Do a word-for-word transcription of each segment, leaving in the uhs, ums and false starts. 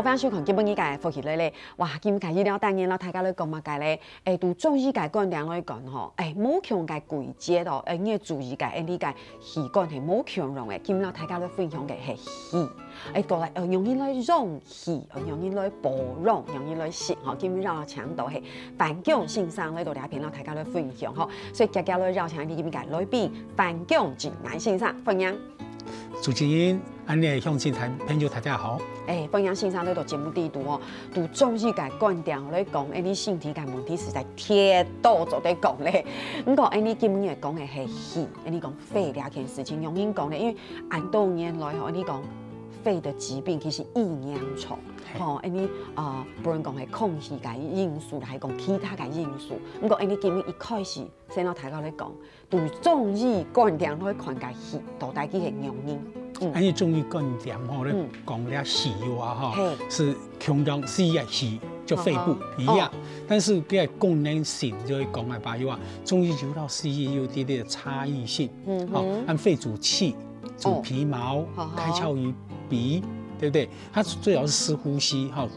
歡迎收看今晡日个福氣來了。哇，今晡日个單元摎大家來講麼个咧？欸，對中醫个觀點來講吼，欸，無共个季節哦，欸，你愛注意个，欸，你个氣管係無共樣个。今晡日摎大家來分享个係氣，欸，過來，呃，用來養氣，呃，用來保養，用來食吼。今晡日邀請到係范強先生來到這片摎大家來分享吼。所以接下來邀請你今晡日个來賓范強進來先生，歡迎。 主持人，恁呢鄉親朋友大家好。欸，歡迎先生來到節目裡肚哦。對中醫个觀點來講，欸，你身體个問題實在忒多做得講咧。毋過，欸，你今日講个係氣，欸，你講肺這件事情，用人講咧，因為恁多年來吼，你講肺的疾病其實異嚴重，嘿。吼，欸，你，呃，不論講係空氣个因素，還係講其他个因素，毋過，欸，你今日一開始先摎大家來講， 對中醫觀點來看个氣，到底佢係仰形？嗯。恁呢中醫觀點吼，咧嗯。講這氣有啊吼，嘿。是共樣西醫个氣，就肺部一樣，哦。但是這个功能性就會講个吧，有啊，中醫有到西醫有一點點差異性，嗯哼。吼，恁肺主氣，主皮毛，哦。好好。開竅於鼻，對不對？它最好是吸呼吸，吼，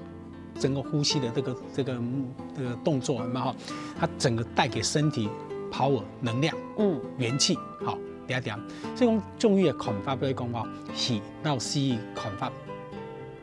整個呼吸的這個這個嗯這個動作嘛哈，它整個帶給身體 power 能量，嗯，元氣，好，第二點，所以講中醫个看法來講哦，氣到西醫看法，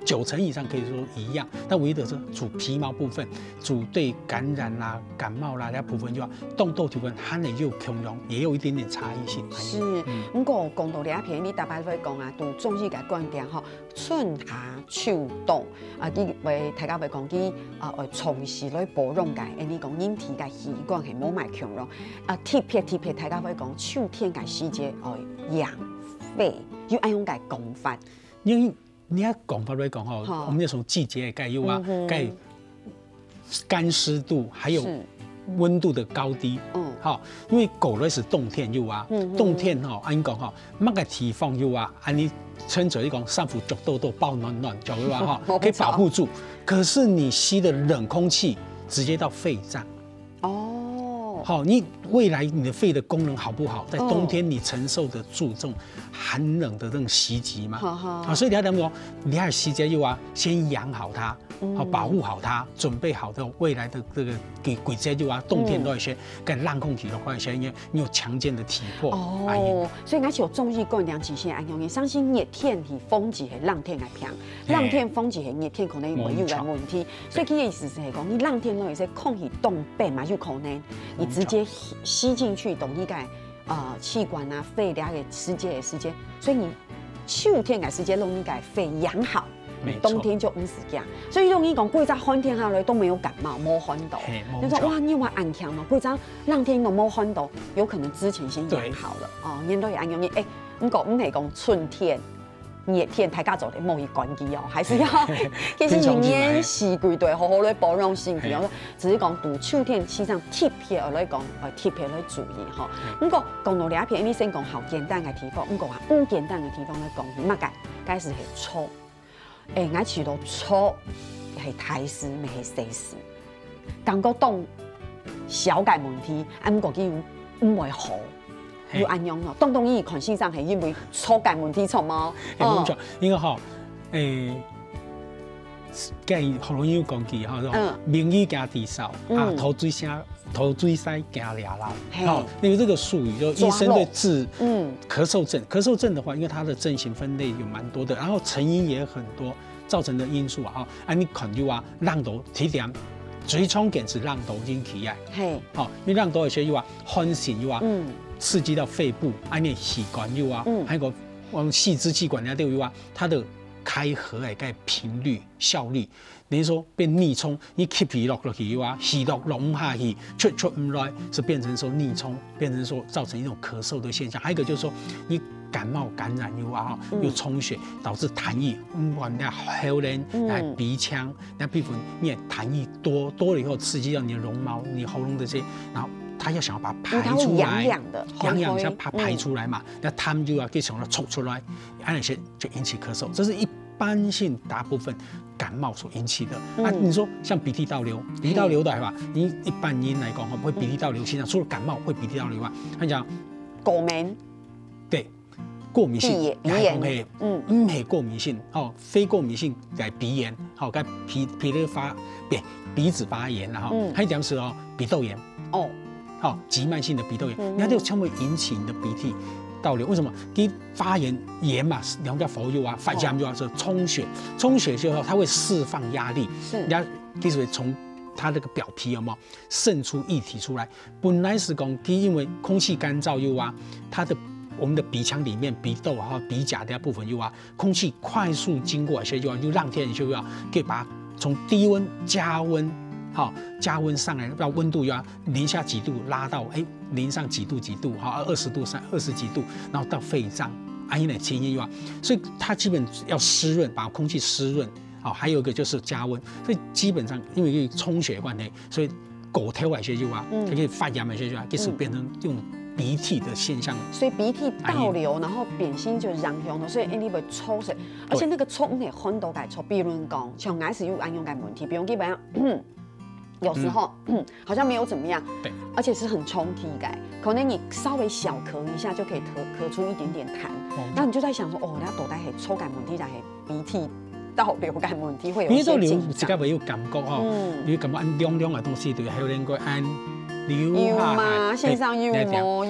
九成以上可以說一樣，但唯一的是主皮毛部分，主對感染啦、感冒啦那部分就要動到部分，它也有共樣，也有一點點差異性。是，嗯。毋過講到這片，你大概會講啊，對中醫个觀點吼， 春夏秋冬啊，佢會大家會講佢啊，會長時來保養个，恁呢講人體个氣管係無麼共樣啊，特別特別大家會講秋天个時節，哦，養肺，有恁樣个講法。因為你愛講法來講吼，好。我們那種季節的概念啊，嗯哼。該 乾濕度，還有是。溫度的高低。嗯。好，因為過來是冬天有啊，嗯，嗯。冬天吼，恁講吼，麼个地方有啊，恁呢穿著一種衫褲著到到保暖暖，就有啊吼，無錯。可以保護住。可是你吸的冷空氣直接到肺臟。哦。好，你未來你的肺的功能好不好，在冬天你承受得住這種寒冷的那種襲擊嗎？好，好。啊，所以你要這樣說，你還有時間有啊，先養好它。 嗯。好，保護好它，準備好的未來的這個季季節就啊，冬天都要先跟冷空氣的話，先因為你有強健的體魄，哦，哎呀。所以𠊎想中醫觀念之前恁樣，相信熱天係防治係冷天个病，嘿。冷天防治係熱天可能會有个問題。無錯。所以佢个意思係講，你冷天咯，有些空氣凍冰嘛，有可能你直接吸，吸進去，到你个 呃，氣管啊、肺了个時節个時節，所以你秋天个時節，摎你个肺養好，沒錯。冬天就毋使驚。所以用一種過一隻寒天下來都沒有感冒，無寒著。嘿，無錯。就說，哇，你有恁強哦，過一隻冷天都無寒著，有可能之前先養好了。對。哦，原來係恁樣，欸，毋過毋係講春天、 熱天大家做得莫去管佢哦，還是要，其實一年四季都好好來保養身體哦。嘿。只是講對秋天氣象特別來講，呃，特別來注意吼。嗯。毋過講到這片，你先講好簡單个地方，毋過啊，毋簡單个地方來講，麼个？該係係燥。欸，𠊎試著燥係大事，毋係細事。 感覺當小个問題，啊，毋過佢又毋會好，嘿。又恁樣咯。當當然看先生係因為燥个問題，著無？嘿，無錯，因為吼，欸，該喉嚨有講起吼，說嗯。名醫行地少，啊，嗯。土水聲，土水師行尞樓。嘿。吼，因為這個術語，就醫生對治抓漏。嗯。咳嗽症，咳嗽症的話，因為它的症型分類有蠻多的，然後成因也很多。 造成的因素啊，吼，恁呢可能有啊，冷著，第一點，最常見係冷著引起个。嘿。吼，因為冷著个時候有啊，寒性有啊，嗯。刺激到肺部，恁呢氣管有啊，嗯。還有个我們細支氣管那都有啊，它的開合的該頻率、效率，等於說變逆衝，你吸氣落落去有啊，氣落落毋下去，出出毋來，是變成說逆衝。 變成說造成一種咳嗽的現象。還有一個就是說，你感冒感染又啊，嗯。又充血，導致痰液，嗯，往那喉嚨、嗯。來鼻腔，那皮膚，你的痰液多，多了以後刺激到你的絨毛、你喉嚨這些，然後它要想要把它排出來，因為它會癢癢的，癢癢一下，喉咙，把它排出來嘛，嗯。那它們就要去想要衝出來，啊，那些就引起咳嗽。這是一般性大部分感冒所引起的。嗯。啊，你說像鼻涕倒流，鼻涕倒流的話，嘿。你一般人來講，吼，會鼻涕倒流現象，除了感冒會鼻涕倒流以外，他講過敏。對，過敏性，鼻炎，也係講係，鼻炎。嗯。毋係過敏性，吼，非過敏性个鼻炎，吼，个鼻，鼻咧發，鼻，鼻子發炎啦，吼。嗯。還有一點係哦，鼻竇炎。哦。吼，急慢性的鼻竇炎，嗯。你看這个全部引起你的鼻涕倒流，為什麼？佢發炎，炎嘛，然後叫發炎啊，發炎就要說充血，充血之後它會釋放壓力，是。然後就是從它那個表皮有沒有 滲出液體出來。本來是講，佢因為空氣乾燥又啊，它的，我們的鼻腔裡面、鼻竇和鼻甲的部分又啊，空氣快速經過，所以就啊，就讓天就啊，可以把它從低溫加溫，好，加溫上來，到溫度又啊，零下幾度拉到，哎，零上幾度幾度，好，二十度上，二十幾度，然後到肺臟，啊，有點轻音又啊，所以它基本要濕潤，把空氣濕潤。好，還有一個就是加溫，所以基本上因為充血的關係， 所以口頭來說就啊，嗯。它可以發炎的時候啊，就是變成用鼻涕的現象。所以鼻涕倒流，然後變成就癢癢的，所以你會臭死。而且那個臭，你很多个臭，比如講，像𠊎係有恁樣个問題，比如基本上，有時候，好像沒有怎麼樣，對。而且是很衝擊的，可能你稍微小咳一下就可以咳，咳出一點點痰，哦。那你就在想說，哦，那到底係臭个問題，還係 鼻涕倒流个問題會有一些緊張。鼻涕倒流自家會有感覺吼，嗯。你會感覺恁涼涼个東西，對，還有恁个恁流下來。有嗎？線上有無？哎，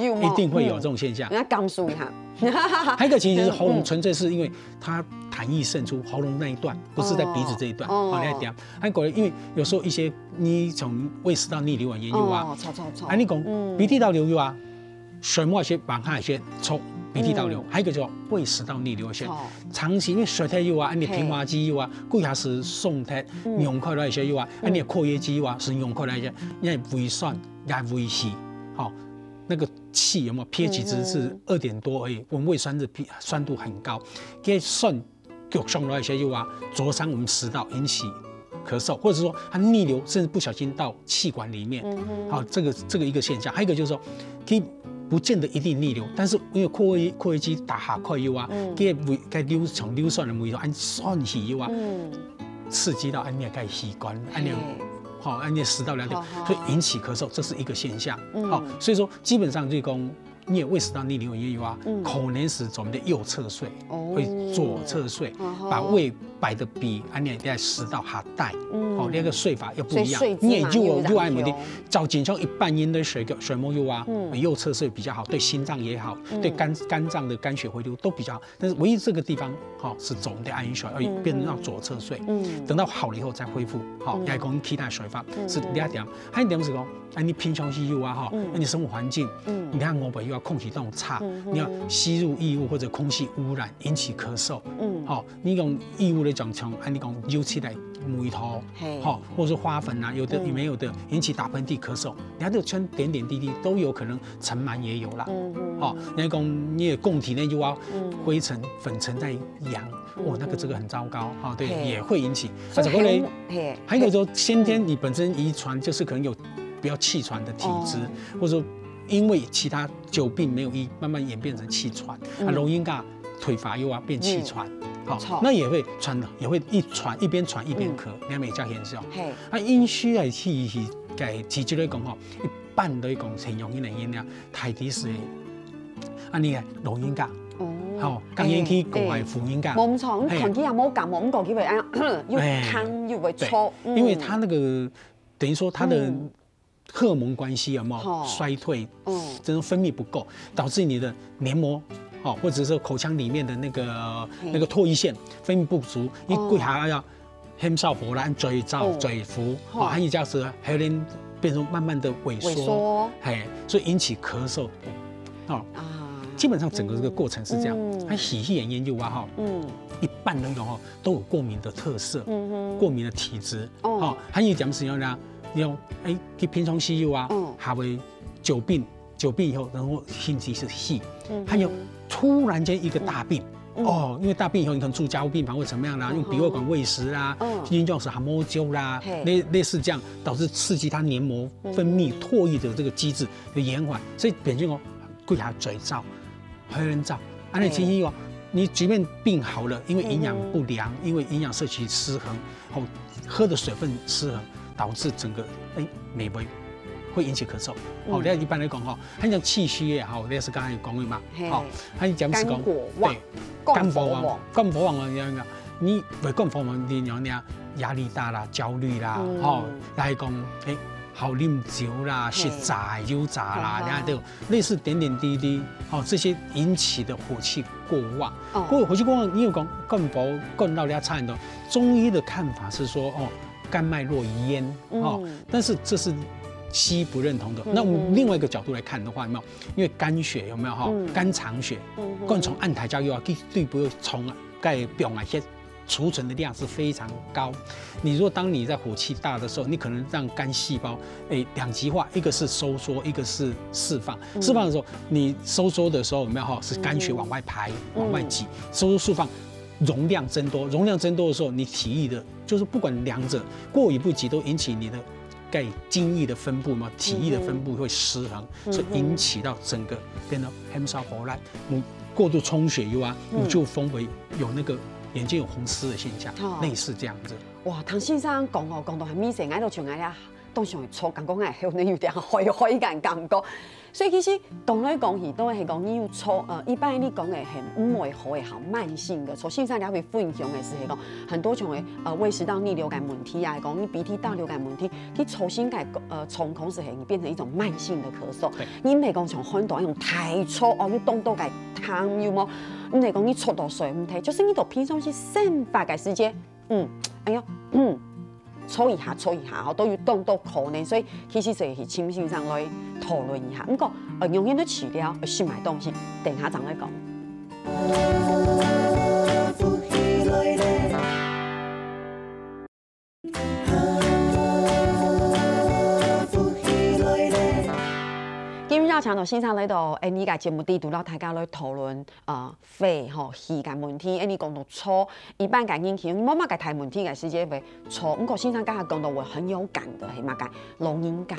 有無？一定會有這種現象。嗯。你要感受一下。還有一個其實是喉嚨，嗯。純粹是因為它痰液滲出喉嚨那一段，不是在鼻子這一段。哦。好，你要點。還有因為有時候一些你從胃食道逆流的原因啊，哦，臭，臭，臭。啊，你講，嗯。鼻涕倒流有啊， 水門係往下係臭，鼻涕倒流，嗯。還有一個叫胃食道逆流性，哦。長期因為水退有啊，恁樣平滑肌有啊，嘿。骨牙齒鬆脱，嗯。溶開來一些有啊，嗯。恁樣括約肌有啊，係溶開來一些，因為胃酸也胃氣，好，那個氣有沒有？pH值是二點多而已，嗯。我們胃酸是 pH，酸度很高，該酸 局上來一些又啊，灼傷我們食道，引起咳嗽，或者說它逆流，甚至不小心到氣管裡面。嗯哼。好，這個，這個一個現象。還有一個就是說，可以不見得一定逆流，但是因為括約，括約肌打下開又啊，嗯。可以胃，可以流，從流酸的胃酸，恁酸氣又啊，嗯。刺激到恁樣个氣管，恁樣，嘿。好，恁樣食道了解，好，好。所以引起咳嗽，這是一個現象。嗯。好，所以說基本上就講， 你的胃食道逆流也有啊，嗯。可能係我們的右側睡，哦。會左側睡，哦吼。把胃擺得比恁樣在食道較低，嗯。哦，那個睡法又不一樣。所以睡姿嘛，你也有，又有恁樣問題，又有影響。照正常一般人的睡个，睡眠有啊，嗯。右側睡比較好，對心臟也好，嗯。對肝，肝臟的肝血回流都比較好。但是唯一這個地方，哈，是走的安全，而變成到左側睡。嗯。等到好了以後再恢復，哈，嗯。也講其他睡法，嗯，是這一點。嗯。還有一點是講， 哎，你平常時有啊，哈，嗯。哎，你生活環境，嗯。你看外背又要空氣當差，嗯哼。你要吸入異物或者空氣污染引起咳嗽，嗯。好，你用異物的講像，哎，你講油漆的味道，嘿。好，或者是花粉啊，有的嗯。沒有的引起打噴嚏、咳嗽，你看這全點點滴滴都有可能塵蟎也有啦。嗯哼。好，你看講你的供體內又要嗯。灰塵、粉塵在揚， 哦，那個這個很糟糕，哈，對，嘿。也會引起。所以啊，這個呢，很，嘿。還有一個說先天你本身遺傳就是可能有比較氣喘的體質，哦。或者說因為其他久病沒有醫，慢慢演變成氣喘，啊，嗯。老人家退化又要變氣喘，嗯。好，沒錯。那也會喘，也會一喘，一邊喘一邊咳，嗯。你看每家現象。嘿。啊，飲食來去，去，該體質來講吼，一般來講，很容易的原因啊，大體是 啊，你个老人家，哦。吼，當然去國外婦人家。嘿，無毋錯，嘿。看起來無感冒，毋過佢會恁樣，又哎，咳又會臭，對，嗯。因為他那個，等於說他的嗯。荷爾蒙關係有沒有吼。衰退，嗯。這種分泌不夠，導致你的黏膜，哦，或者是口腔裡面的那個，嘿。那個唾液腺分泌不足，你哦。過下要 很少活啦，嘴燥、哦。嘴浮，哦。哦，還有就是喉嚨變成慢慢的萎縮，萎縮。嘿，所以引起咳嗽，哦。啊。基本上整個這個過程是這樣。嗯。那喜氣眼研究啊，哈，嗯。一般來講哦，都有過敏的特色，嗯哼。過敏的體質，哦。哦，還有一點是要呢，你用，哎，去平常時有啊，嗯。還會久病，久病以後，然後心情是氣，嗯哼。還有突然間一個大病，嗯。 哦，因為大病以後，你可能住加護病房或怎麼樣啦，嗯哼。用鼻胃管餵食啦，嗯。運動時還摸酒啦，嘿。類，類似這樣，導致刺激它黏膜分泌唾液的這個機制的延緩，嗯。所以變成哦，幾下嘴燥、喉嚨燥，恁樣情形哦，嘿。你即便病好了，因為營養不良，嗯哼。因為營養攝取失衡，哦，喝的水分失衡，導致整個，哎，沒胃。會引起咳嗽。好，嗯。那一般來講吼，很像氣虛也好，類似剛才講的嘛，嘿。好，它講是講，肝火旺，對，肝火旺，肝火旺。肝火旺啊，你看，你會肝火旺，你有那壓力大啦、焦慮啦，嗯。吼，來講，欸，好啉酒啦、嘿。食炸的、油炸啦，好好。然後就類似點點滴滴，吼，這些引起的火氣過旺。哦。過火氣過旺，你有講肝火旺到你要差很多。中醫的看法是說，哦，肝脈絡壅，哦，嗯。但是這是西醫不認同的。嗯，那我們另外一個角度來看的話，有沒有？因為肝血有沒有哈？嗯。肝藏血，嗯哼。肝藏恁大隻啊，佢對不對？藏啊，該放啊，血儲存的量是非常高。你如果當你在火氣大的時候，你可能讓肝細胞，欸，兩極化，一個是收縮，一個是釋放。嗯。釋放的時候，你收縮的時候有沒有哈？是肝血往外排，嗯。往外擠。收縮釋放，容量增多，容量增多的時候，你體液的，就是不管两者过与不及，都引起你的该精液的分布嘛，体液的分布会失衡，嗯哼。所以引起到整个变得很少火热，嗯，过度充血又啊，嗯。你就风为有那个眼睛有红丝的现象，哦。类似这样子。哇，听先生讲哦，讲到很明显，我都像哎呀，当想抽，感觉哎，有点害害感感觉。所以其实讲来讲去，都是讲你有抽，呃，一般你讲的很唔会好的，好慢性的，抽先生你会分享的是，讲很多像的，呃，胃食道逆流感问题啊，讲你鼻涕倒流感问题， 去抽身个，呃，膀胱是會變成一種慢性的咳嗽。對。你毋係講像寒到那種大抽哦，又凍到个痛，有無？毋係講你抽到水毋退，就是你到平常時生活个時節，嗯，哎喲，嗯，抽一下，抽一下，吼，都有凍到可能，所以其實這係請先生來討論一下。毋過，呃，用現在治療，呃，食麼東西，等下正來講。 今日邀請到先生來到𠊎个節目裡肚，摎大家來討論，呃，肺吼，氣个問題。𠊎講到抽，一般个人其實無麼个大問題个時節會抽。毋過先生剛才講到我很有感的，係麼个？老人家。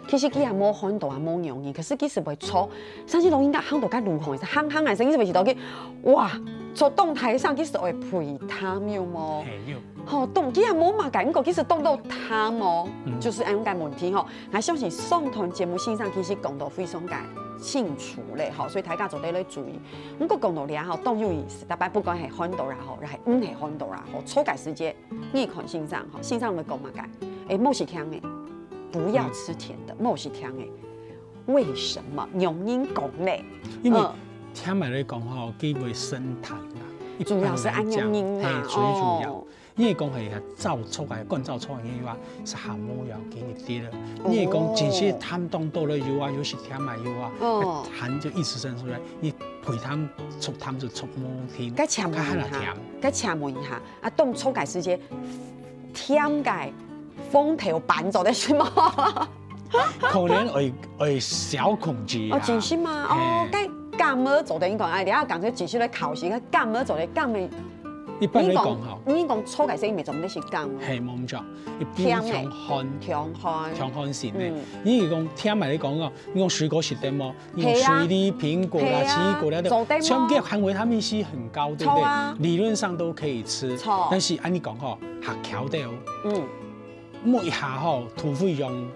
其實佢也無寒到，也無癢人，可是佢係會抽。像係老人家行到該路項，行行个時，你係會知道佢，哇，坐動台上，佢係會肥湯，有無？嘿，有。 吼，凍，其實無麼个，毋過其實凍到痛哦，嗯。就是恁樣个問題吼。𠊎相信上段節目先生其實講到非常个清楚咧，吼，所以大家做得來注意。毋過講到這吼，當有意思，大家不管係寒到啦吼，還係毋係寒到啦吼，抽个時節，你看先生吼，先生會講麼个？欸，莫食甜个，不要吃甜的，莫食甜个。為什麼？用人講咧，因為嗯。甜个來講吼，佢會生痰啦。主要係恁樣啦，一般來講，嘿，最主要。哦。 你係講係燥促啊，乾燥促个話，係下無要緊一啲啦。哦。你係講真係湯當多了有啊，有時甜嘛有啊，哦。那痰就一直生出來，你配湯促湯就促無停，該請問一下，該還要甜。該請問一下，啊，當初个時節，甜个風頭板做得係無？可能會，會小恐懼啊。哦，真係嗎？哦，嘿。該感冒做得，你講，哎，你要講這真係來考試，該感冒做得，感冒 一般來講吼，你講，你講抽个時，你做毋得食甘哦。嘿，無毋著，一般甜个，強寒，強寒。強寒性个。嗯。你講甜个來講哦，你講水果食得無？你講係啊。水梨、蘋果啦、係啊。奇異果啦，做得無？全部含維他命C很高，對不對？著啊。理論上都可以吃，著。但是恁樣講吼，較巧的哦。嗯。 摸一下吼，土匪用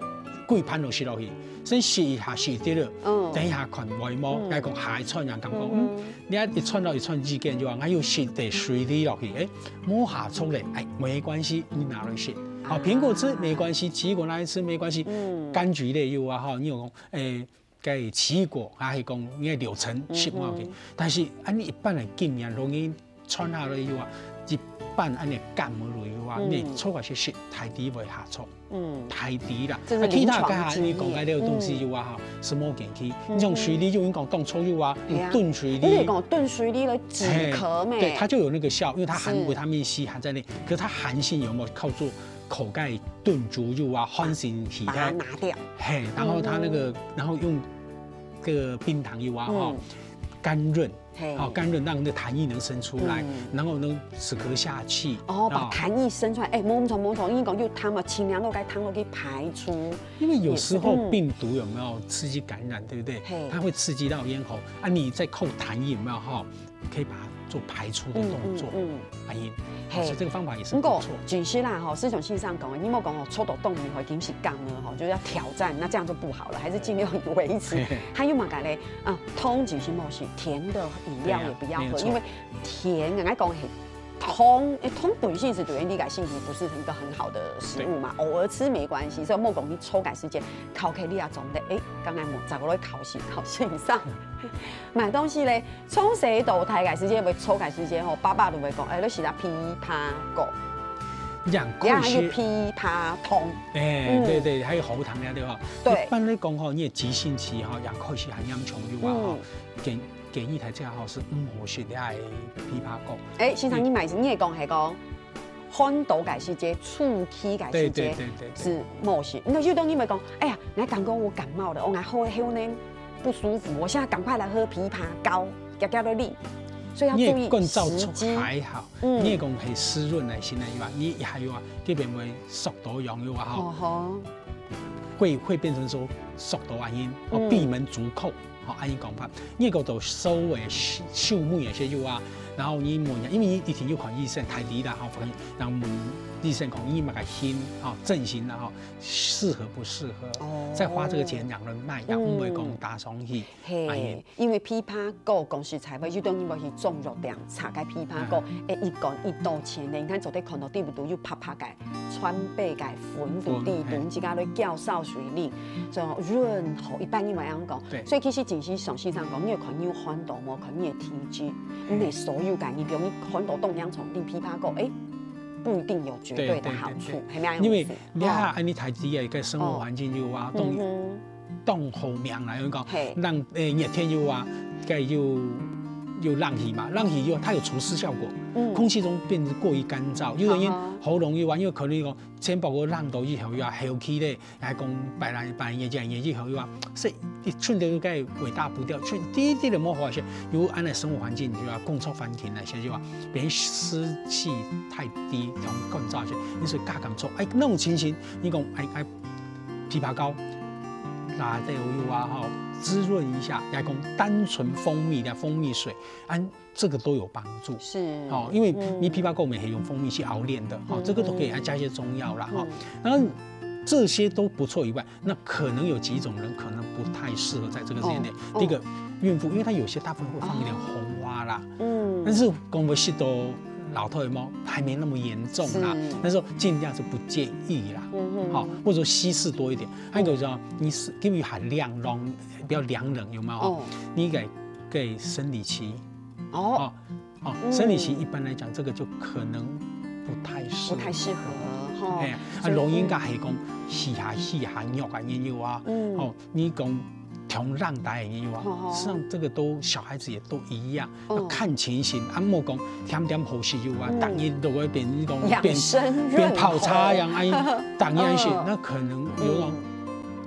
幾盤就食落去，先食一下食得了，嗯。等一下看會無，嗯。來講下一餐人講講，嗯哼。嗯，你看一餐到一餐之間就話，還有食得水梨落去，欸，無下促咧，欸，沒關係，你拿來食。好，啊。蘋果吃沒關係，奇異果拿來吃沒關係，嗯。柑橘類有啊，吼，你有講，欸， 該奇異果，還係講你个柳橙，嗯哼。食無要緊。但是恁樣一般个經驗，容易傳下來有啊，一般恁樣感冒落有啊，嗯。你抽下去食，大抵會下促。嗯。大抵啦。這是臨床經驗。啊，其他个恁樣講个這個東西有啊，哈，什麼健康？嗯哼。你像水梨就應該講當初有啊，係啊。燉水梨。你可以講燉水梨來止咳咩？嘿，對，它就有那個效，因為它含維他命C含在內，是。可是它寒性有沒有靠做口蓋燉煮有啊，寒性體態？把它拿掉。嘿，然後它那個，嗯。然後用 个冰糖油啊，嗯。吼，甘潤，嘿。吼，甘潤讓那个痰液能生出來，嗯。然後呢，止咳下氣，哦，把啊。痰液生出來，欸，無錯，無錯，因為講有痰嘛，清涼落該湯落去排出。因為有時候病毒有沒有刺激感染，對不對？嘿。它會刺激到咽喉，啊，你在靠痰液有沒有，吼，可以把它做排出的动作，嗯嗯嗯。哎，嘿，所以这个方法也是不错。不过，其实啦吼，思雄先生讲的，你莫讲哦，抽到动物吼，已经是降了吼，就是要挑战，那这样就不好了，还是尽量维持。还有嘛，讲嘞，啊，汤其实莫是甜的饮料也不要喝，对啊，没有错。因为甜，人家讲很汤，诶，汤本身是对人体个身体不是一个很好的食物嘛，偶尔吃没关系，所以莫讲你抽个时间，考起你啊，总得，诶，刚刚我找过来考试，考试上买东西嘞， 从細到大个時節，會抽个時節吼，爸爸都會講，哎，你食了枇杷膏，也可以食枇杷湯。哎，嗯。對對，還有喉糖呀，對吧？對。一般來講吼，你的急性期吼，也可以食含鹽醬油啊吼，嗯。建建議大家吼是毋好食這个枇杷膏。哎，先生，你買，你會講係講，寒到个時節，暑氣个時節，對對對對對。是毋好食。那有當人會講，哎呀，你剛剛我感冒了，我還好後呢， 不舒服，我現在趕快來喝枇杷膏，加加的力。所以要注意時機。你的乾燥還好，嗯。你的講係濕潤來先來用啊，你還有啊，這邊會縮到癢有啊吼，哦吼。會會變成說縮到啊，因哦，嗯。閉門足扣，吼，按呢講法，你个都稍微秀秀目一些有啊，然後你問一下，因為你一定有看醫生，太低啦吼，可能然後問醫生看你麼个型，吼，症型啦吼，適合不適合，哦。再花這個錢養人脈，也毋會講打爽去。 嘿，哎。因為枇杷膏講實在話，有當人會去中藥店，炒个枇杷膏，哎。哎，一罐一多錢呢，你看做得看到底肚有白白个、川貝个粉肚底肚，粉，嘿。你自家來攪燒水裡，所以潤喉，一般人會恁樣講。對。所以其實真係像先生講，你要看你有寒到無，看你的體質，你的所有个，你比如你寒到凍涼床，你枇杷膏，哎，不一定有絕對的好處，對對對對。係毋係恁樣意思？因為你看，哦。恁呢大自然个生活環境有啊，哦。凍 嗯哼。當好命啦，因為講，嘿。冷，誒，熱天有啊，該有有冷氣嘛，冷氣有，它有除濕效果，嗯。空氣中變得過於乾燥，有的人啊哈。喉嚨有啊，因為可能講肩膀有冷到以後有啊，後期咧，還講白來白熱熱熱以後有啊，所以一寸的該尾大不掉，寸滴滴的莫花些，有安的生活環境就啊，工作環境那些就啊，別人濕氣太低，同乾燥些，你所以加減做，哎，那種情形，你講哎哎。 枇杷膏，拿豆油啊，吼，滋潤一下，來講單純蜂蜜的蜂蜜水，啊，這個都有幫助。是。哦，因為你枇杷膏我們也用蜂蜜去熬煉的，哦，嗯。這個都可以，還加一些中藥啦，哈。嗯。然後這些都不錯以外，那可能有幾種人可能不太適合在這個時間點。哦，第一個，哦。孕婦，因為她有些大部分會放一點紅花啦，哦。嗯。但是講不是都老頭嘛，還沒那麼嚴重啦，是。但是說盡量是不建議啦，嗯哼。好，或者說稀釋多一點。 還有一個叫，你是，因為寒涼，冷，比較涼冷，有沒有？哦。你給給生理期，哦。哦，哦，嗯。生理期一般來講，這個就可能不太適合。不太適合，吼。哎，啊，所以老人家還講，洗下洗下肉啊，也有啊，嗯。哦，你講從浪帶也有啊，哦。實際上這個都小孩子也都一樣，哦。要看情形，啊，莫講天天好食有啊，嗯。逐日都會變講變養生潤喉。變泡茶一樣，哎，逐日愛食，嗯。那可能有種 嗯。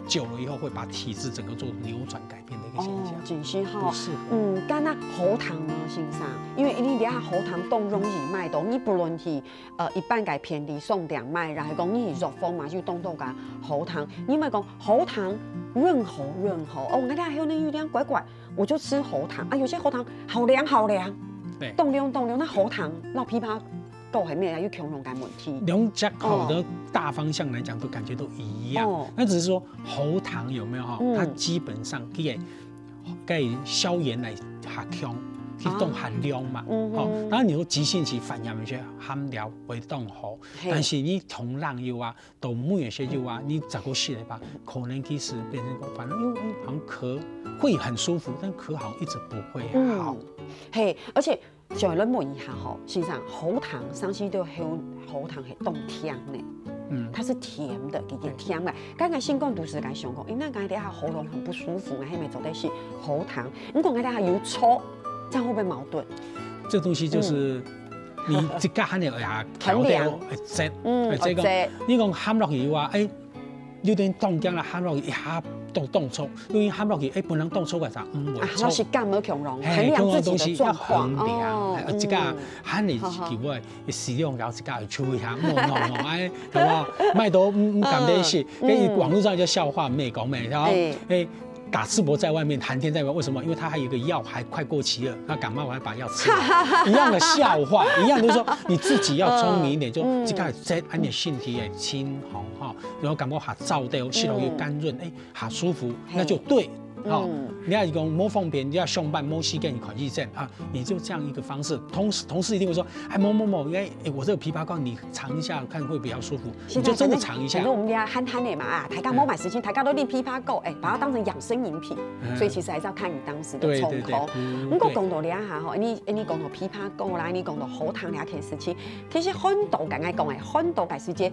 久了以後會把體質整個做扭轉改變的一個現象。哦，真是哈。不適合。嗯，敢若喉糖呢，先生，因為你這下喉糖當容易買到，你不論去，呃，一般个便利商店買，然後講你去藥房嘛，就當多个喉糖。你莫講喉糖潤喉潤喉，哦，我這下有點怪怪，我就吃喉糖啊，有些喉糖好涼好涼，對。凍涼凍涼，那喉糖，那枇杷膏還沒有，又恐龍个問題。兩隻吼，哦。的大方向來講，都感覺都一樣。哦。那只是說 喉糖有沒有哈？嗯。它基本上佢个，佢个消炎來較強，去當較涼嘛。啊。嗯哼。吼，當然你說急性期發炎有些含料會當好，嘿。但是你從冷藥啊，到每一些藥啊，你再過食个話，可能其實變成講，反正又，又好像咳，會很舒服，但咳好像一直不會好。嗯。嘿，而且 想來問一下吼，先生，喉糖，上次都喉，喉糖係當甜呢，嗯。它是甜的，直接甜的。剛剛先講都是在想講，因為剛才等下喉嚨很不舒服，那還沒做得是喉糖，如果剛才還有抽，這樣會不會矛盾？這東西就是，嗯。你自家還有啊，調調，很涼。哎，這，嗯，哎，這個，哦，這。你講含落去的話，哎， 有點凍僵了，含落去一下都凍抽，因為含落去，哎，本來凍抽个啥，嗯，會啊，抽。那是感冒恐龍，嘿，衡量自己的狀況。恐龍東西要衡量，哦，哎，自家嗯。含你自己會，好好。適量，然後自家去注意一下，莫弄弄，哎，好不好？買到，嗯，嗯，感覺是，嗯。跟網路上就笑話，沒講沒，然後，哎。哎，打赤膊在外面，寒天在外，为什么？因为他还有一个药还快过期了，他感冒还把药吃完，一样的笑话，一样就是说你自己要聪明一点，就嗯这个在按你身体的清红哈，然后感冒还燥的，吸入去干润，哎，还舒服，那就对。好，你要讲没方便，你要上班没时间看医生啊，你就这样一个方式，同事同事一定会说，哎，某某某，哎，哎，我这个枇杷膏你尝一下，看会比较舒服，你就真的尝一下。反正我们家憨憨的嘛啊，大家没买时间，大家都练枇杷膏，哎，把它当成养生饮品，所以其实还是要看你当时的状况。对对对，嗯，不过讲到这下吼，你你讲到枇杷膏啦，你讲到喉糖这件事情，其实很多刚刚讲的，很多个时间，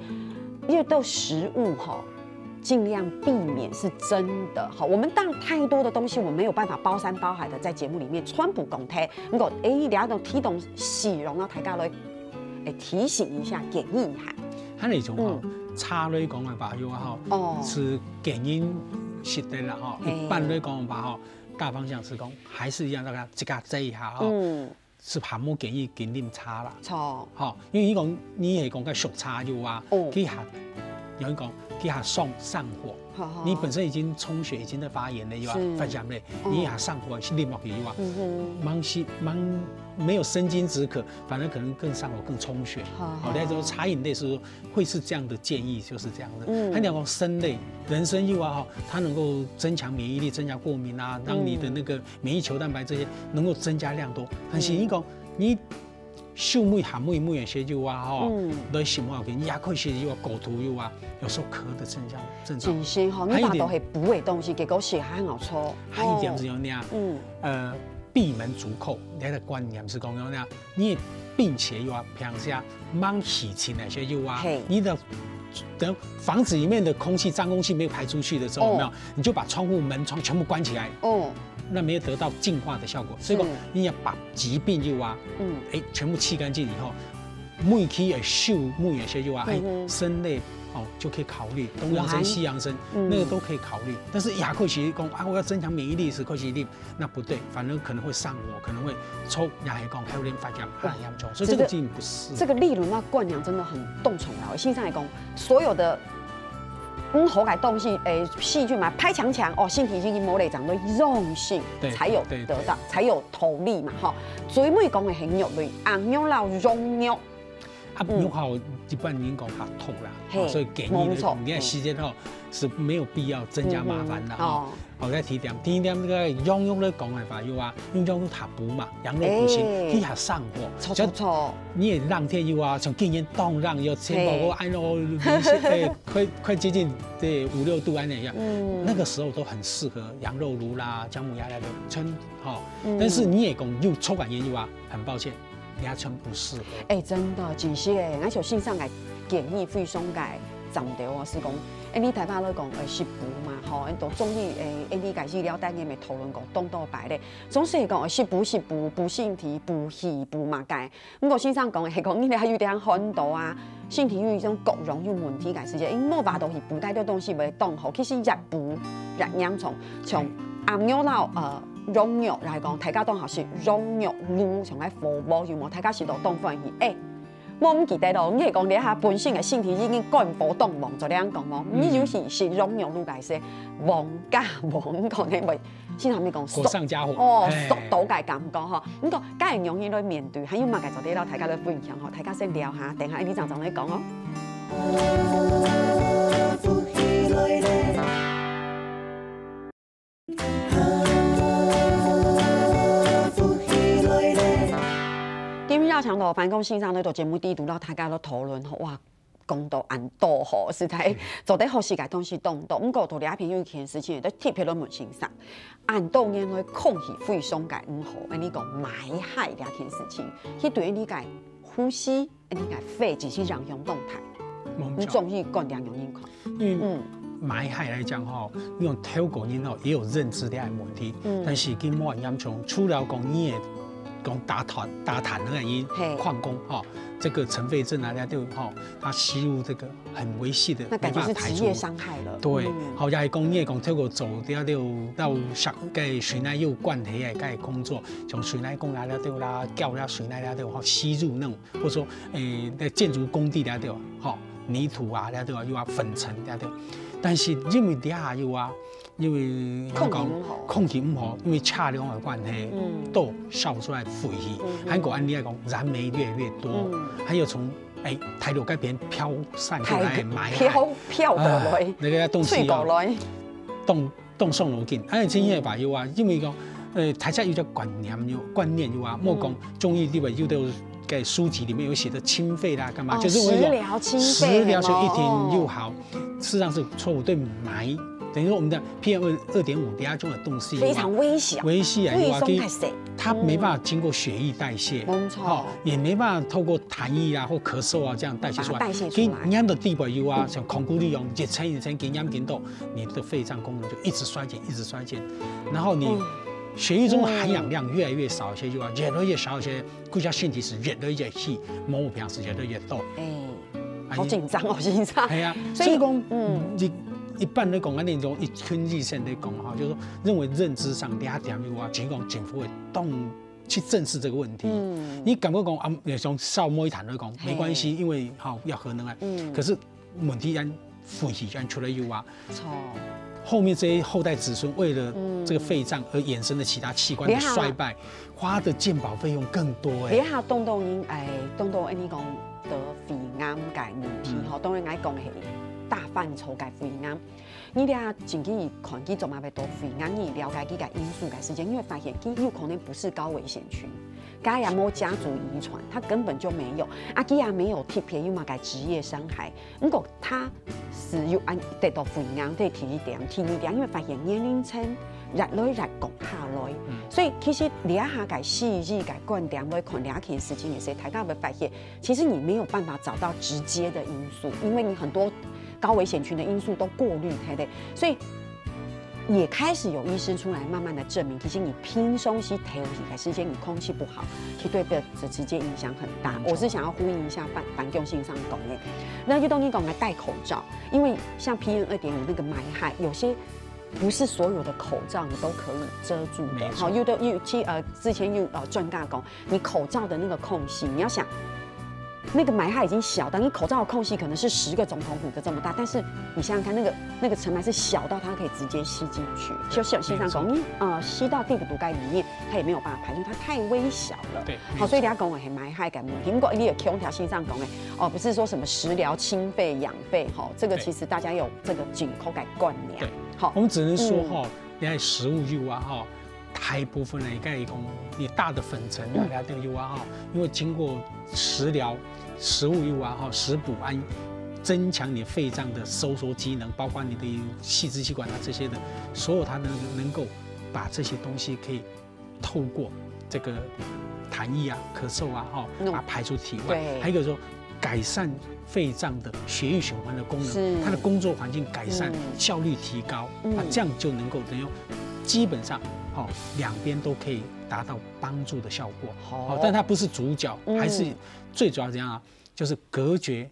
因为都食物吼。尽量避免是真的。好，我们当然太多的东西，我没有办法包山包海的在节目里面全部讲透。如果哎，你等下都提供使用，让大家来哎提醒一下、建议一下。还有一种哈，茶类讲个吧，有啊哈，哦，是建议食的啦哈，一般来讲吧哈，大方向是讲还是一样，大家自家注意一下哈。嗯。 是还無建議緊啉茶啦。錯。吼，因為你講你係講个熟茶有啊，哦，佢還有人講佢還上上火，好好，你本身已經充血，已經在發炎了有啊，是，發炎了，哦，你還上火，是啉落去有啊，嗯哼，蠻是蠻沒有生津止渴，反而可能更上火，更充血。好，好，那種茶飲類是會是這樣的建議，就是這樣的。嗯，他講生類，人參有啊哈，它能夠增強免疫力，增加過敏啊，讓你的那個免疫球蛋白這些能夠增加量多。但是你講你手尾下尾尾个時候啊，吼，嗯，來食無要緊，也可以食有啊，果土有啊，有時候咳的症狀症狀。真是吼，你把都係補的東西，結果食還好抽。還有一點是有那樣，嗯，呃，閉門足扣，你的觀念是講有那樣，你的病邪有啊，平時啊，忙起情那些有啊，嘿，你的等房子裡面的空氣、脏空氣沒有排出去的時候，哦，有沒有？你就把窗戶、门窗全部關起來，哦，那沒有得到淨化的效果。所以講，是，你要把疾病有啊，嗯，哎，全部吸乾淨以後，每期也修每一些有啊，哎，嗯哼，生類哦就可以考慮，東洋參、西洋參，嗯，那個都可以考慮。但是也可以講啊，我要增強免疫力時，可以啉，那不對，反而可能會上火，可能會抽，也係講還有點發炎，很嚴重，所以這個建議不是。這個理論啊，觀念真的很重要。先生來講，所有的 嗯，好个東西，誒，細菌嘛，拍強強，哦，身體已經無力，長得用性，對，才有得到，對，對，才有動力嘛，吼。最尾講个係肉類，啊，牛肉、羊肉，啊，嗯，牛肉一般人講較痛啦，嘿，吼，所以建議呢，無錯，你看時間吼是沒有必要增加麻煩的，嗯哼，吼。哦。好，再提點，第一點，這個羊肉來講个話，有啊，因為羊肉它補嘛，羊肉補心，哎，佢還上火，著，著，著。你也冷天有啊，像今年當冷，有千寶，嘿，我按照，誒， 快快接近這五六度安那樣，嗯，那個時候都很適合羊肉爐啦、薑母鴨那個全，吼。嗯，但是你也講又抽感煙有啊，很抱歉，你還全不適合。哎，真的，真是哎，而且先生个建議非常个正確哦，是講，哎，你大家都講，哎，食補嘛，吼，都中醫，哎，哎，你个醫療單元也討論過當多擺咧，總是講，哎，食補食補，補身體，補氣，補嘛个。 毋過先生講个係講，你這有點寒毒啊，身體有一種各樣有問題个時節，因為無法度去補，帶到東西會當好。其實越補越嚴重，像鴨肉啦，呃，羊肉來講，大家當好食羊肉滷，像該火鍋有無？大家食到當歡喜。誒，無毋記得咯，你係講你下本身个身體已經肝火當旺，做這樣講無？你有時食羊肉滷个時，旺加旺，可能會 先生還講火上加火。哦，哎，速度个感覺吼。毋過，該樣樣來面對，還有麼个做得摎大家來分享吼？大家先尞下，等下你正正來講哦。今日邀請到范公先生來到節目裡肚，摎大家來討論吼，哇， 講到恁多吼，實在做得好食个東西當多。毋過，到這片有一件事情，就特別來問先生，恁多年來空氣非常个毋好，恁呢講霾害這件事情，佢對你个呼吸、你个肺其實影響當大。無錯。你中醫觀點仰般看？因為嗯，霾害來講吼，你用透過人吼也有認知這个問題，嗯，但是佢無恁嚴重，除了講你个講打探打探那個音，嘿，礦工吼，這個塵肺症啊，那就吼，它吸入這個 很危險的，那感覺是職業傷害了。沒辦法排除。對，嗯，好，也係講，你也講，透過做了了，到上該水內有關係的該工作，像水內工啊了了啦，搞了水內了了，吼，吸入那種，或者說，誒，在建築工地了了，吼，泥土啊了了，又啊粉塵了了。但是因為底下又啊，因為空氣毋好。空氣毋好，因為車輛个關係，嗯。都燒出來廢氣。嗯哼。還有恁樣來講，燃煤越來越多，嗯。還有從，哎，大陸該片飄散過來个霾害。飄，飄過來。啊，該个東西哦，吹過來。當，當傷腦筋。哎，真个吧，嗯。有啊，因為講，呃，大家有一個觀念有，觀念有啊，嗯。莫講中醫裡面有的个書籍裡面有寫的清肺啦，幹嘛，哦，就是我們講食療清肺，食療就一定有效。哦。事實上是錯誤，對霾，等於說我們的PM二點五這種的東西，非常微小，微細啊，非常有啊，它，較細。它沒辦法經過血液代謝，嗯。沒錯。哦，也沒辦法透過痰液啊或咳嗽啊這樣代謝出來。把它代謝出來。所以黏到地板有啊，像孔固力用一層一層給黏緊到，你的肺臟功能就一直衰減，一直衰減，然後你嗯。血液中的含氧量越來越少，血液啊，越來越少，血 國家身體是越來越細，毛病是越來越多。哎，哎，好緊張哦，先生。係啊，所以，所以講，嗯。一，一般來講，恁樣一種一群醫生來講哈，就是說認為認知上這點有啊，情況政府會當去正視這個問題。嗯。你感覺講啊，像燒煤炭來講，嘿。沒關係，因為哈，要核能啊。嗯。可是問題恁，廢氣恁出來有啊， 錯。後面這些後代子孫為了這個肺臟而衍生的其他器官的衰敗，你看啊。花的健保費用更多欸。這下當多人，哎，當多恁樣講得肺癌个問題，嗯。吼，當然𠊎講係大範疇个肺癌。你這下真去看，佢做麼个會得肺癌，你了解佢个因素个時間，你會發現佢有可能不是高危險群，佢也無家族遺傳，他根本就沒有，啊，佢也沒有特別有麼个職業傷害。 毋過佢係有恁得到肺癌，這係第一點。第二點，因為發現年齡層越來越降下來，嗯。所以其實這下个西醫个觀點來看這件事情个時候，大家會發現，其實你沒有辦法找到直接的因素，因為你很多高危險群的因素都過濾掉了，所以 也開始有醫師出來慢慢的證明，其實你平常時透氣个時間，你空氣不好，其實對這直接影響很大。沒錯。我是想要呼應一下范，范教授先生講的，那就等於講來戴口罩，因為像PM二點五那個霾害，有些不是所有的口罩你都可以遮住的。沒錯。好，有的，有，其，呃，之前有，呃，專家講， 你口罩的那個空隙，你要想，那個霾它已經小到你口罩的空隙可能是十個總統府的這麼大，但是你想想看，那個，那個塵霾是小到它可以直接吸進去。就像先生講，沒錯。你，呃，吸到肺部該裡面，它也沒有辦法排出，它太微小了。對，好，沒錯。所以你要講我很霾害感問題。不過你有聽到先生講的，哦，不是說什麼食療清肺養肺，吼，這個其實大家有這個緊箍个觀念。對。好，我們只能說，嗯。吼，你看食物有啊，吼， 大部分呢，應該講，你大的粉塵啊，嗯。那都有啊，哈，因為經過食療、食物有啊，哈，食補啊，增強你肺臟的收縮機能，包括你的細支氣管啊這些的，所有它能，能夠把這些東西可以透過這個痰液啊、咳嗽啊，哈，嗯。把它排出體外。對。還有一個說， 改善肺臟的血液循環的功能，是。它的工作環境改善，嗯。效率提高，嗯。那這樣就能夠等於基本上，哈，兩邊都可以達到幫助的效果。好。好，但它不是主角，嗯。還是最主要怎樣啊？就是隔絕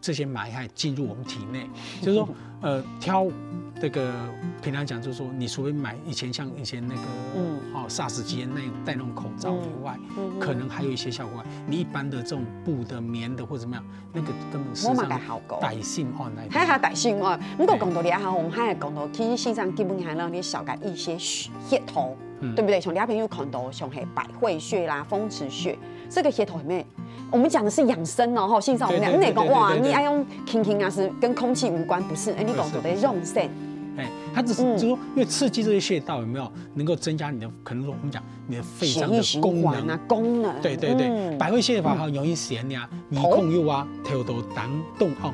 這些霾害進入我們體內。就是說，呃，挑這個平常講，就是說，你除非買以前像以前那個，嗯。哦，SARS期間那種戴那種口罩以外，嗯。嗯，嗯。可能還有一些效果。你一般的這種布的、棉的或者怎麼樣， 那個根本事實上無麼个效果。大心案來的。還係大心案。毋過講到這下，我們還係講到，其實事實上基本上讓你少个一些血，血頭，嗯。對不對？像你朋友看到，像係百會穴啦、風池穴，這個血頭裡面，我們講的是養生哦，吼，先生，我們講，對，對，你講，哇，對，對，對。你愛用輕輕啊，是跟空氣無關，不是？哎，你講到的養生。不是，不是。哎，它只是，嗯。就是說，因為刺激這些穴道有沒有，能夠增加你的，可能說我們講你的肺臟的功能。血液循環啊，功能。對，對，對。嗯。百會穴的話，嗯。很容易顯呀， 耳空有啊，頭到頂，中央。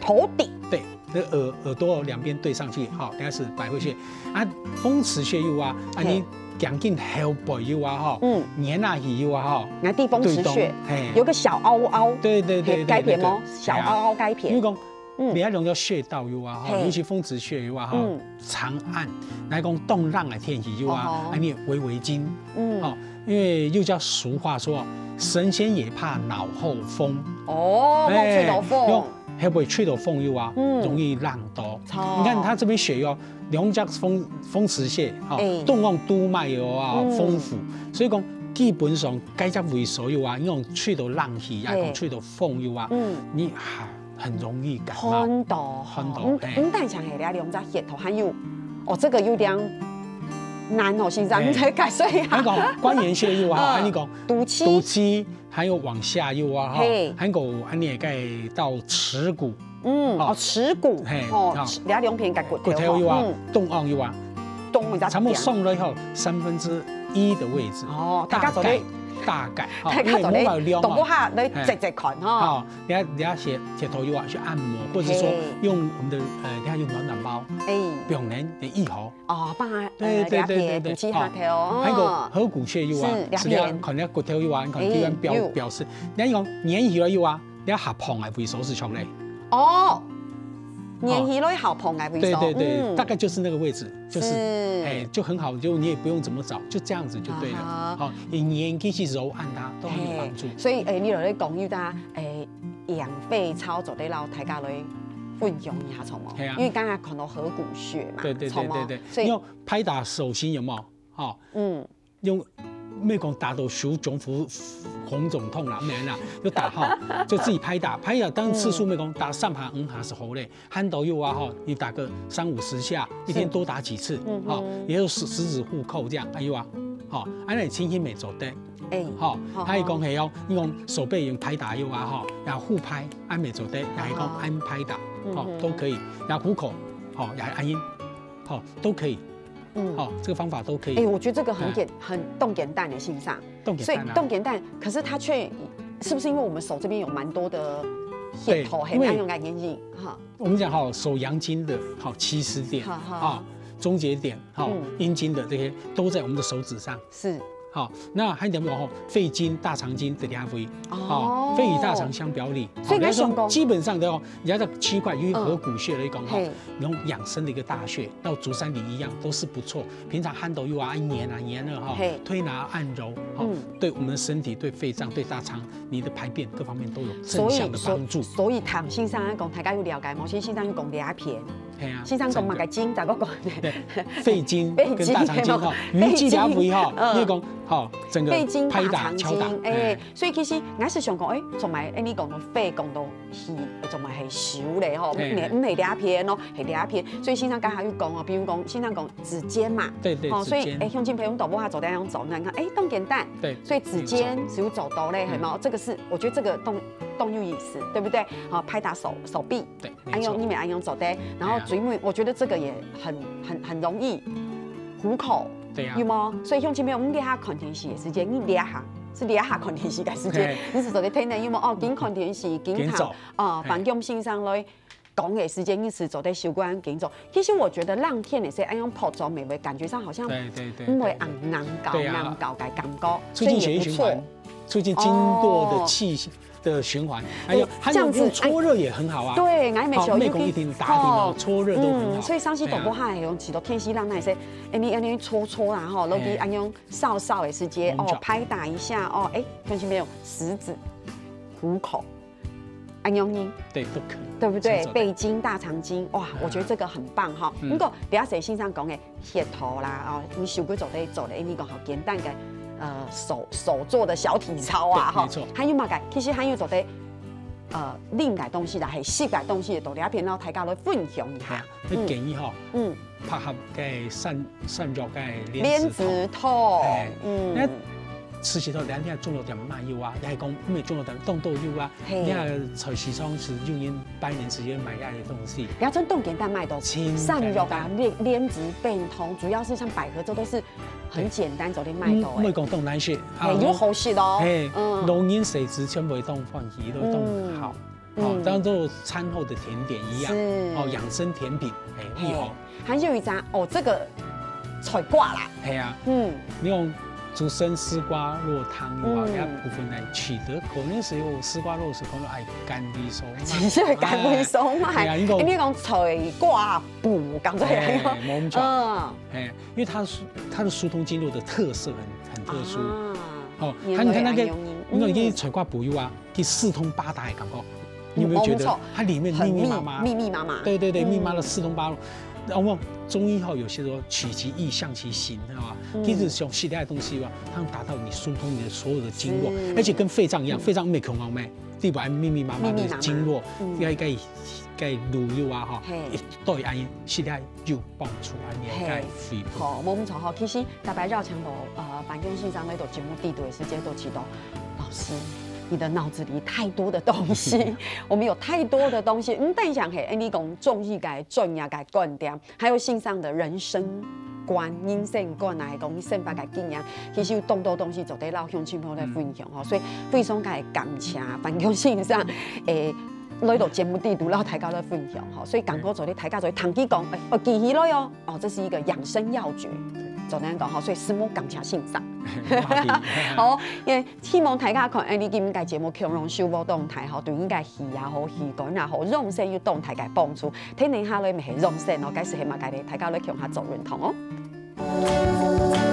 頭頂。對，那耳，耳朵兩邊對上去，哈，那是百會穴。啊，風池穴有啊，啊，嘿。你頸根後背有啊，哈，嗯。眼啊耳有啊，哈。那地風池穴，對中，嘿。有個小凹凹，對，對，對，嘿，對，該片嗎？對，對。小凹凹該片。嘿啊。因為講，嗯。你愛用到穴道有啊，哈，嘿。尤其風池穴有啊，哈，嗯。長按，來講，當冷个天氣有啊，哦吼。啊，你圍圍巾，嗯。哦， 因為又叫俗話說，神仙也怕腦後風。哦，哎，吹到風。用，會不會吹到風有啊？嗯。容易冷到。哦。你看它這邊寫有兩隻風，風池穴，哈，哎。中央督脈有啊，嗯。風府。所以講，基本上該隻位所有啊，用吹到冷氣啊，哎。講吹到風有啊，嗯。你還 很容易感冒。寒到吼，寒到，毋，嘿。毋單淨係這兩隻穴頭，還有哦，這個有點難哦，先生，哎你再解釋一下。還講關元穴有啊，嗯還有講肚臍肚臍，還有往下有啊，哈嘿，還有恁呢該到恥骨，嗯，哦哦，恥骨嘿，哦好，這兩片个骨頭骨頭有啊嗯，中央有啊，動一下，差不多上了以後三分之一的位置，哦，大大概家做得，大概，哈大家做得，因為無法量動不啊，下來直直看哈，好，你要你要寫寫頭油啊，去按摩，或者說嘿用我們的呃，你看用暖暖包，哎，不用人的一盒，哦，幫他對呃兩片，對對對對肚臍下頭哦，還有合谷穴有啊是，兩是你要片可能骨頭有啊，可能哎地方表有表示，你要講黏起來有啊，你要下碰啊，為手是上嘞，哦，黏起來好碰个位置，對對對，嗯大概就是那個位置，就是是哎，就很好，就你也不用怎麼找，就這樣子就對了。啊哈好，你黏進去揉按它都很有幫助。所以，誒，你有咧講，有大家誒，養肺操做得摎大家來分享一下，好無？係啊因為剛剛看到合谷穴嘛，對對好無对对对，所以，用拍打手心有沒有？好，嗯，用。莫講打到手腫、紅腫痛啦，沒啦，就打哈，就自己拍打，拍打當次數莫講打三下五下係好咧，還都有啊哈，你打個三五十下，一天多打幾次，嗯哈，也就十十指互扣這樣，哎呦啊，好，恁樣輕輕也做得，誒，好，好還有講係哦，你講手背用拍打有啊哈，然後互拍，恁也做得，也係講恁拍打，好，都可以，然後虎口，好，也係恁樣，好，都可以，嗯好，這個方法都可以。誒，我覺得這個很簡很動簡單的欣賞，動簡單啊所以動簡單，可是它卻是不是因為我們手這邊有蠻多的穴頭，對因為很難用來研究哈，我們講哈，手陽經的哈起始點好好啊，終結點哈嗯，陰經的這些都在我們的手指上。是，好，那還有講吼，肺經、大腸經這兩位，哦好，肺與大腸相表裡。所以好你想講基本上的哦，你要在區塊，因為合谷穴來講哈嘿，你用養生的一個大穴，到足三里一樣都是不錯。平常汗都有啊，按黏啊黏了哈嘿，推拿按揉哈嗯，對我們的身體、對肺臟、對大腸，你的排便各方面都有正所以向的幫助。所以唐先生講，大家有了解無？其實先生講兩片，嘿啊，先生講嘛个經，再過講對，肺經肺經跟大腸經哈，有沒有你這兩位哈，嗯你講好整個肺經、拍大腸經打敲打，，誒哎，所以其實𠊎係想講，誒，做麼个，誒，你講到肺講到氣，做麼个係手咧吼，嘿毋係毋係兩片咯，係兩片。所以先生剛才有講哦，比如講先生講指尖嘛，對對，哦，所以指尖誒，鄉親朋友都無法做得用做，你看，誒，當簡單，對，所以指尖沒有錯是有做到咧，嗯係無？這個是我覺得這個動動有意思，對不對？好，拍打手手臂，對，沒哎呦，錯你，們哎呦做得，然後哎呀嘴目，我覺得這個也很很很容易，虎口。對呀有，無？所以鄉親朋友，你這下看電視的時間，你這下是這下看電視的時間嘿，你係做得聽的，有無？哦，緊看電視，緊看緊做哦，嘿辦公先生來講的時間，你係做得習慣緊做。其實我覺得讓天的時候，哎，用泡澡美味，感覺上好像對對對，因為對硬硬搞對啊硬搞个感覺，促進血液循環所以也不錯。，促進經絡的氣的循環，還有哎還有這樣子用搓熱也很好啊。對，𠊎也沒想到好，莫講一定打底嘛，搓熱都很好。嗯，所以上次哎呀都無還用起到天氣讓那些，哎，你哎你搓搓啦吼，落去哎哎用燒燒的時間哦嗯，拍打一下哦，哎，鄉親朋友，食指、虎口，哎用呢，對，都可以，對不對這樣？做得肺經、大腸經，哇，嗯我覺得這個很棒哈。嗯不過，等下誰先生講的， 穴頭啦，哦，你手骨做得做得，你講好簡單个，呃，手手做的小體操啊，對沒錯還有麼个？其實還有做得，呃，另个東西啦，係新个東西，到這片，然後大家來分享一下。那建議哈，嗯，拍合个散散熱个蓮子湯，哎那嗯，吃起頭兩天中藥店賣有啊，也係講毋係中藥店當多有啊，嘿你看菜市場係有人拜年時間賣遐个東西。你要真動簡單賣到真散熱啊，蓮蓮子變通，主要是像百合，這都是很簡單，做得賣到的。毋會講當難食，嘿，有好食哦，嘿，嗯，老人細子全部會當歡喜，都當好。嗯好，當做餐後的甜點一樣，是哦，養生甜品，哎，嘿以後，還有一張哦，這個菜瓜啦，嘿啊，嗯，你用竹筍絲瓜肉湯有啊，嗯那部分來取得，可能係有絲瓜肉係可能愛甘味素嘛，其實會甘味素嘛，哎呀，你講哎，你講菜瓜布，講出來哎喲，沒錯嗯，哎，因為它疏它的疏通經絡的特色很很特殊。啊，哦，原它你看那個來還有，你看嗯這些菜瓜布有啊，去四通八達的感覺，你有沒有覺得嗯哦沒錯它裡面很密密麻麻？密密麻麻，對對對，嗯密麻的四通八路。往往中医吼，有些说取其意，象其形，哈，其实从食个东西吧，它能达到你疏通你的所有的经络，而且跟肺脏一样，肺脏没空哦没，地板密密麻麻的经络，密密麻麻，嗯，该该该路由啊哈，嘿，对，安食个有帮助，安个恢复。好，没错哈。其实大家邀请到呃，范仲信上来到节目里头的时间都知道，老师，你的脑子里太多的东西，我们有太多的东西。嗯，等一下嘿，哎，你讲中医个专业个观点，还有信上的人生观、人生观啊，讲你生活个经验，其实有当多东西做得老乡亲朋友来分享吼，所以非常个感谢范仲信上，诶，来到节目里头，老大家来分享吼，所以赶快做得大家做得听佢讲，哎，哦，记起来哦，哦，这是一个养生药诀，做得讲吼，所以承蒙感谢信上。好，因为希望大家看，哎，你今个节目共同收获当大吼，对你个 气也好，气管也好，养生有當大个幫助。天天下來毋係養生哦，該係麼个呢？大家來共下做運動哦。